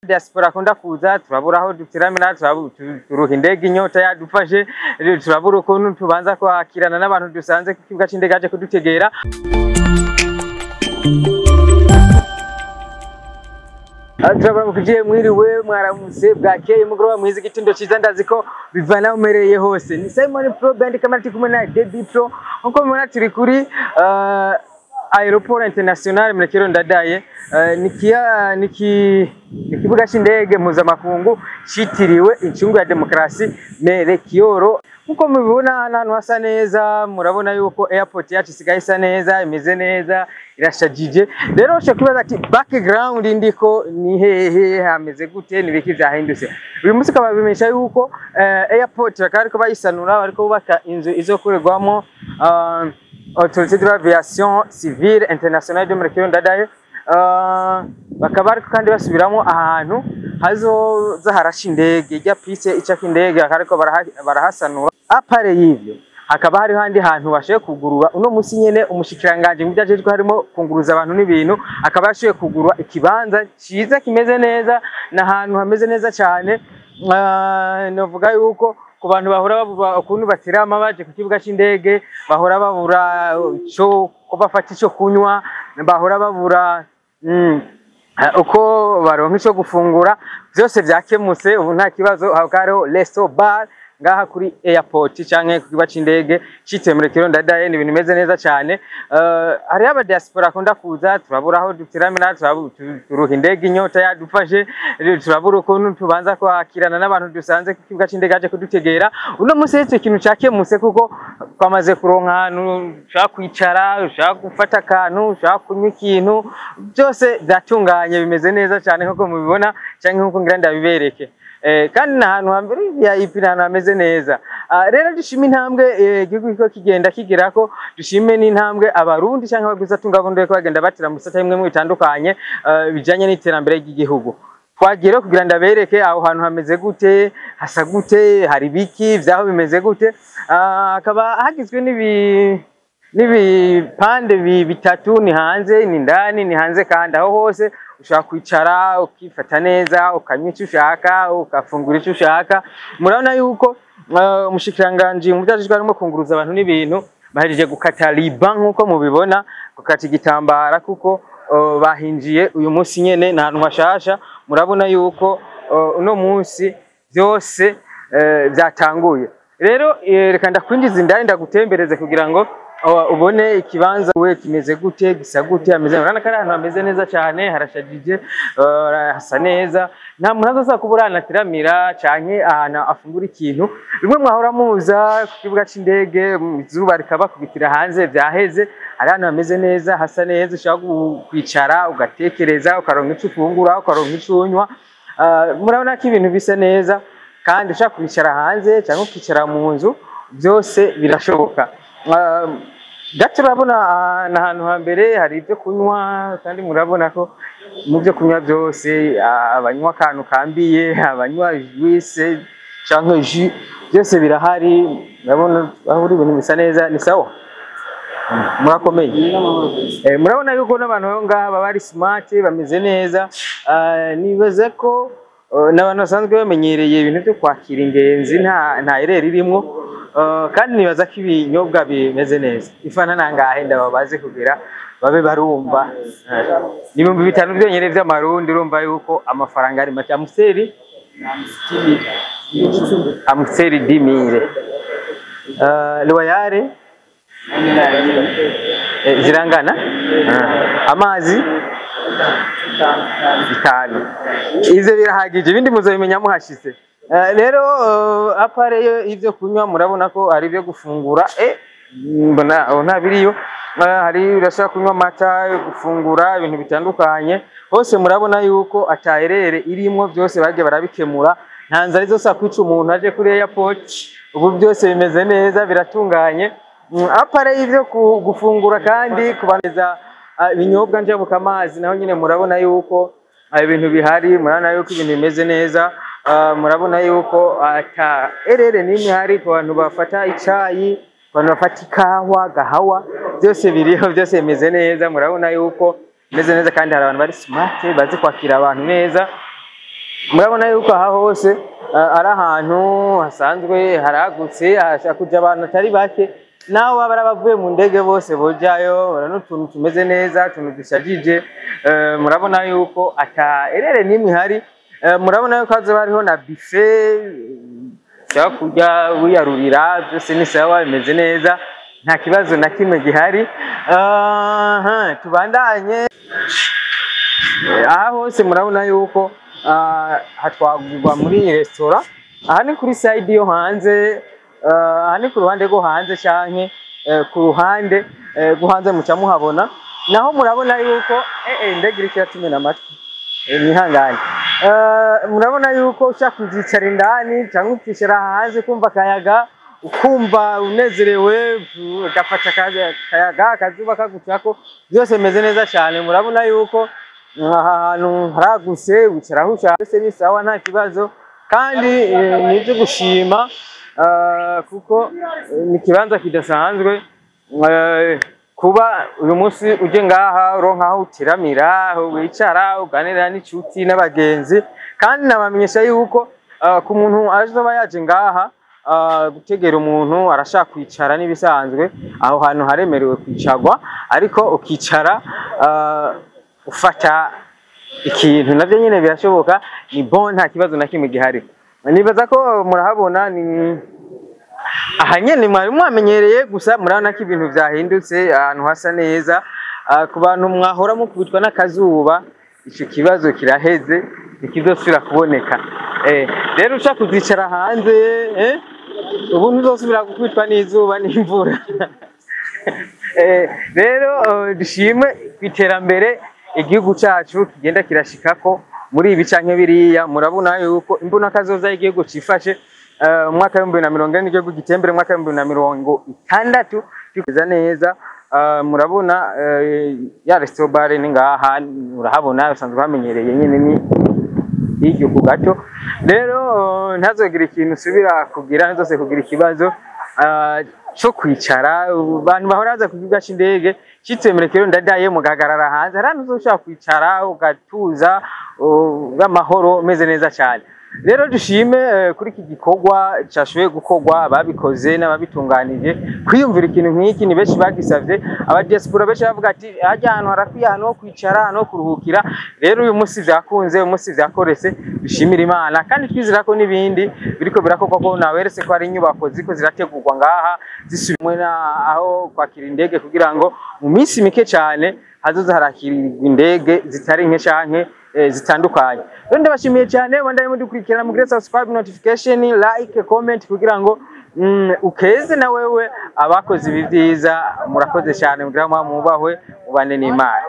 Diaspora akunda kuza, turabura aho duteramira, turuha indege inyota yadufashe, turabura ukuntu tubanza kwakirana n'abantu dusanze ku kibuga c'indege aje kudutegera. Turabura mwiriwe, mwaramutse, bwakeye, mugoroba mwiza, igitindo ciza, ndazi ko bivana umereye hose. Ni Simon Pro Band Camera turi kumwe na Debbie Pro. Nkuko mubibona turi kuri Aéroport International Melchior Ndadaye, ni ikibuga c'indege mpuzamakungu citiriwe incungu ya demokarasi Melchior. Nkuko mubibona ahantu hasa neza, murabona yuko airport yacu isigaye isa neza, imeze neza, irashajije. Rero ushobora kwibaza ati background ndiko ni hehe, hameze gute, ni biki vyahindutse? Uyu munsi ukaba bimenyesha yuko airport bakaba bariko bayisanura, bariko bubaka inzu izokorerwamo Autorité de l'aviation civile internationale de Melchior Ndadaye. Bakaba ariko kandi basubiramo ahantu hazoza harasha indege, irya piste icako indege, bakaba ariko barahasanura. À part y'ivyo, hakaba hariho ahandi hantu bashoboye kugurura uno musi nyene. Umushikiranganji mu vyajejwe harimo kunguruza abantu n'ibintu akaba yashoboye kugurura ikibanza ciza kimeze neza, n'ahantu hameze neza cane. Novuga yuko ku bantu bahora babura ukuntu baterama baje ku kibuga c'indege, bahora babura ico ko bafata ico kunywa, bahora babura uko baronka ico gufungura, vyose vyakemutse ubu, nta kibazo. Hakaba hariho resto bar ngaha kuri airport canke ku kibuga c'indege citiriwe Melchior Ndadaye. Ni ibintu bimeze neza cane. Hariho aba diaspora akunda kuza, turabura aho duteramira, turuha indege inyota yadufashe, turabura ukuntu tubanza kwakirana n'abantu dusanze ku kibuga c'indege aje kudutegera. Uno munsi ico kintu cakemutse, kuko twamaze kuronka ahantu ushobora kwicara, ushobora gufata akantu, ushobora kunywa ikintu, byose vyatunganye, bimeze neza cane nkuko mubibona canke nkuko ngira ndabibereke. Kandi ni ahantu hambere VIP, ni ahantu hameze neza. Rero dushime intambwe igihugu kiriko kigenda kigerako, dushime n'intambwe abarundi canke abagwizatunga bundi bariko bagenda batera mu bisata bimwe bitandukanye bijanye n'iterambere ry'igihugu. Twagiye rero kugira ndabereke aho hantu hameze gute, hasa gute, hari biki, vyaho bimeze gute. Hakaba hagizwe n'ibipande bitatu: ni hanze, ni ndani, ni hanze. Kandi aho hose ushobora kwicara ukifata neza, ukanywa icyo ushaka, ugafungura icyo ushaka. Murabona yuko umushikiranganji mu vyajejwe harimo kunguruza abantu n'ibintu bahejeje gukata ruban, nk'uko mubibona, gukata igitambara, kuko bahinjiye uyu munsi nyene. Ni ahantu hashasha. Murabona yuko uno munsi vyose vyatanguye. Rero reka ndakwinjiza indani, ndagutembereze kugira ngo ubone ikibanza we kimeze gute, gisa gute, hameze. Urabona ko ari ahantu hameze neza cyane, harashajije, hasa neza, nta muntu azoza kubura ahantu ateramira canke ahantu afungura ikintu. Bimwe mwahora muza ku kibuga c'indege, izuba rikabakubitira hanze, vyaheze. Hari ahantu hameze neza, hasa neza, ushobora kwicara ugatekereza, ukaronka ico ufungura, ukaronka ico unywa. Murabona ko ibintu bisa neza, kandi ushaka kwicara hanze cyangwa ukicara mu nzu, byose birashoboka. Gato urabona ni ahantu hambere hari ibyo kunywa, kandi murabona ko mu byo kunywa byose, abanywa akantu kambiye, abanywa juice cyangwa jus, byose birahari. Murabona aho uri, ibintu bisa neza. Ni sawa, murakomeye. Murabona yuko n'abantu aho ngaha baba ari smart, bameze neza. Nibaza ko n'abantu basanzwe bamenyereye ibintu byo kwakira ingenzi, nta erreur irimwo. Kandi nibaza ko ibinyobwa bimeze neza. Ifana nangahe ndababaze kugira babe barumva? Ni 5000 byonyine vy'amarundi. Urumva yuko amafaranga ari make. Amstel, Amstel 10 000, Royal zirangana. Amazi 5, ivyo birahagije, ibindi muzobimenya muhashitse. Rero à part ivyo kunywa, murabona ko hari ibyo gufungura. Mbona aho nta biriyo. Hari urashobora kunywa amata, gufungura ibintu bitandukanye hose. Murabona yuko ata erreur irimwo, byose bagiye barabikemura. Nta nzara izosaba kwica umuntu aje kuri airport. Ubu byose bimeze neza, biratunganye. À part y'ivyo gufungura, kandi kubaneza ibinyobwa njabuka amazi, naho nyine murabona yuko ibintu bihari. Murabona yuko ibintu bimeze neza. Murabona yuko ata erreur n'imwe ihari ku bantu bafata icayi, ku bantu bafata ikawa, gahawa, byose biriho, byose bimeze neza. Murabona yuko bimeze neza, kandi hari abantu bari smart, bazi kwakira abantu neza. Murabona yuko aha hose ari ahantu hasanzwe haragutse, hashobora kuja abantu atari bake, naho baba ari abavuye mu ndege bose bojayo. N'utuntu tumeze neza, utuntu dushajije. Murabona yuko ata erreur n'imwe ihari. Murabona yuko hazoba hariho na buffet, ushobora kurya wiyarurira, byose ni sawa, bimeze neza, nta kibazo na kimwe gihari. Aha, tubandanye. Aha hose murabona yuko hatwagurwa muri restaurant. Aha ni kuri side yo hanze, aha ni ku ruhande rwo hanze canke ku ruhande rwo hanze muca muhabona. Naho murabona yuko indege iriko iratumena amatwi. Mwihangane. Murabona yuko ushaka kuzicara indani cyangwa ukicara hanze kumva akayaga, ukumva unezerewe, ugafata akayaga, akazuba kagucako, byose bimeze neza cyane. Murabona yuko aha hantu haragutse, wicara aho ushaka, byose ni sawa, nta kibazo. Kandi ni ibyo gushima, kuko ni ikibanza kidasanzwe. Kuba uyu munsi uje ngaha uronka aho uteramira, aho wicara uganira n'inshuti n'abagenzi. Kandi nabamenyesha yuko ku muntu azoba yaje ngaha gutegera umuntu arashaka kwicara n'ibisanzwe, aho hantu haremerewe kwicarwa, ariko ukicara ufata ikintu navyo nyene birashoboka, ni bon, nta kibazo na kimwe gihari. Nibaza ko murahabona ni aha nyene mwari mwamenyereye, gusa murabona ko ibintu vyahindutse, ahantu hasa neza. Ku bantu mwahora mukubitwa n'akazuba, ico kibazo kiraheze, ntikizosubira kuboneka. Rero ushaka kuzicara hanze, ubu ntuzosubira gukubitwa n'izuba n'imvura. Rero dushime kw'iterambere igihugu cacu kigenda kirashikako muri ibi canke biriya. Murabona yuko imbona kazoza y'igihugu cifashe, mu mwaka w'2040 igihugu gitembere, mu mwaka w'2060 tukeza neza. Murabona ya restaurant bar ni ngaha, urahabona usanzwe hamenyereye nyene, ni hirya ku gato. Rero ntazogira ikintu usubira kugira, ntazose kugira ikibazo co kwicara. Abantu bahora baza ku kibuga c'indege citiriwe Melchior Ndadaye, mugahagarara hanze, hari ahantu uzoshobora kwicara ugatuza bw'amahoro, umeze neza cyane. Rero dushime kuri iki gikorwa cashoboye gukorwa, ababikoze n'ababitunganije. Kwiyumvira ikintu nk'iki ni benshi bagisavye, aba diaspora benshi bavuga ati harya hantu harakwiye ahantu ho kwicara, ahantu ho kuruhukira. Rero uyu munsi vyakunze, uyu munsi vyakorese, dushimira Imana. Kandi twizera ko n'ibindi biriko birakorwa, ko naweretse ko hari inyubako ziko zirategurwa ngaha zisubimwe na aho kwakira indege, kugira ngo mu minsi mike cyane hazoza harakirirwa indege zitari nke canke zitandukanye. Rero ndabashimiye cyane, wanda mudukurikirana, mugire subscribe, notification, like, comment, kugira ngo ukeze na wewe abakoze ibi byiza. Murakoze cyane, mugira ngo mubahwe, mubane n'Imana.